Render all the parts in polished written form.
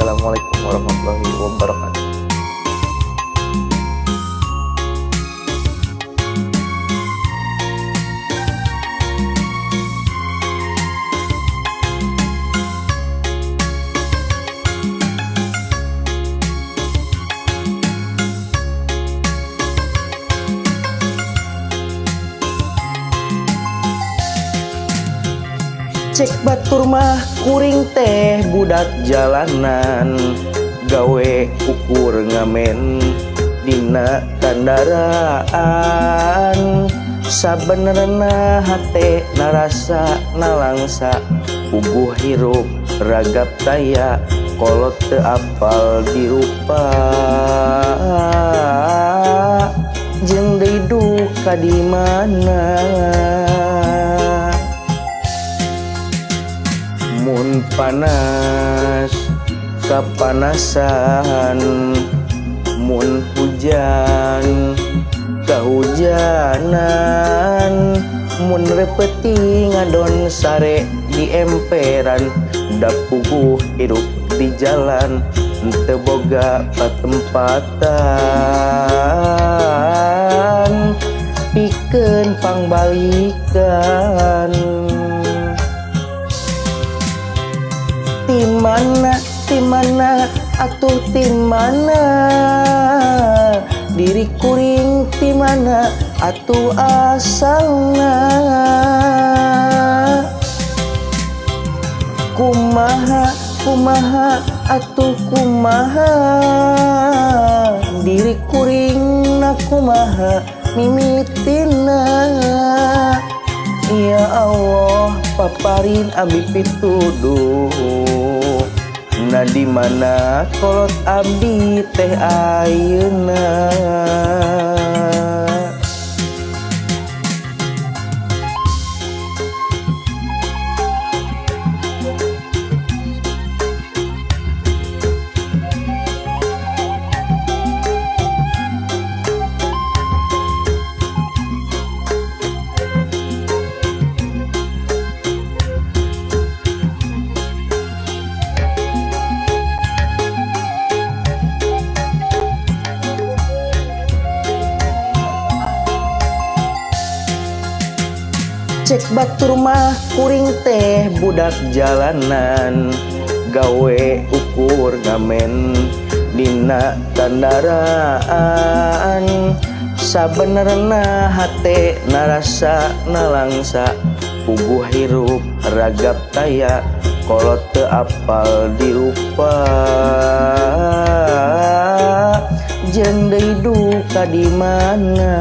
Wassalamualaikum warahmatullahi wabarakatuh. Cek batur mah kuring teh budak jalanan, gawe ukur ngamen dina kandaraan. Sabenerna hate narasa nalangsa, puguh hirup ragap taya kolot teu apal dirupa jeung deui duka di mana. Mun panas kapanasan, mun hujan kahujanan, mun repeti ngadon sare di emperan, da puguh hirup di jalan teu boga patempatan pikeun pangbalikan. Ti mana, ti mana, atuh ti mana, diri kuring ti mana atuh asalna. Kumaha, kumaha, atuh kumaha, diri kuring na kumaha mimitina. Ya Allah, paparin abi pituduh, na di mana kolot abdi teh ayeuna. Cek batur mah kuring teh budak jalanan, gawe ukur ngamen dina kandaraan. Sabenerna hate narasa nalangsa, puguh hirup ragap taya kolot teu apal dirupa jeung deui duka di mana.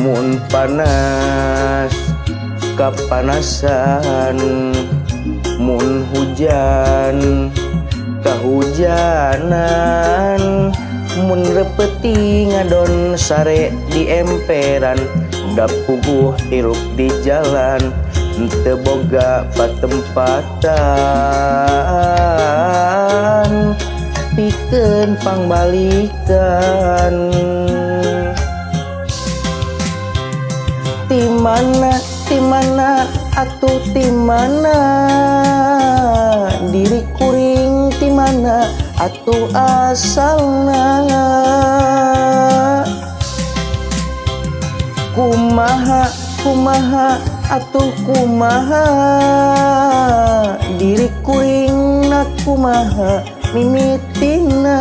Mun panas kapanasan, mun hujan kahujanan, mun repeti ngadon sare di emperan, da puguh hirup di jalan teu boga patempatan pikeun pangbalikan. Ti mana, ti mana, atuh ti mana, diri kuring ti mana atuh asalna. Kumaha, kumaha, atuh kumaha, diri kuring na kumaha mimitina.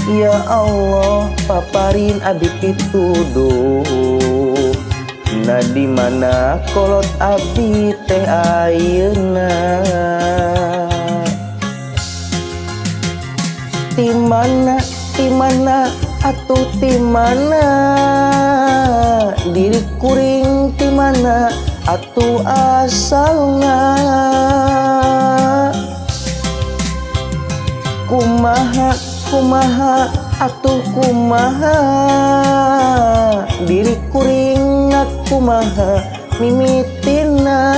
Ya Allah, paparin abi pituduh, na di mana kolot abdi teh ayeuna. Ti mana, ti mana, atuh ti mana, diri kuring ti mana atuh asalna. Kumaha, kumaha, atuh kumaha, diri kuring na kumaha mimitina.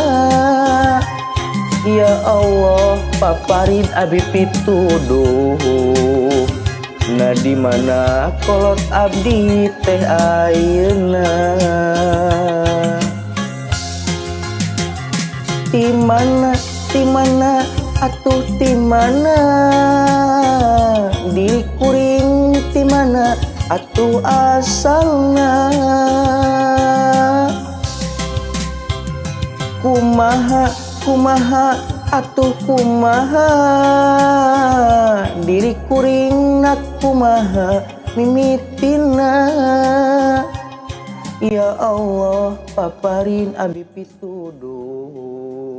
Ya Allah, paparin abi pituduh, na di mana kolot abdi teh ayeuna. Ti mana, ti mana atuh, ti mana diri kuring, ti mana atuh asalna? Kumaha, kumaha atuh, kumaha diri kuring nak, kumaha mimitina? Ya Allah, paparin abi pituduh.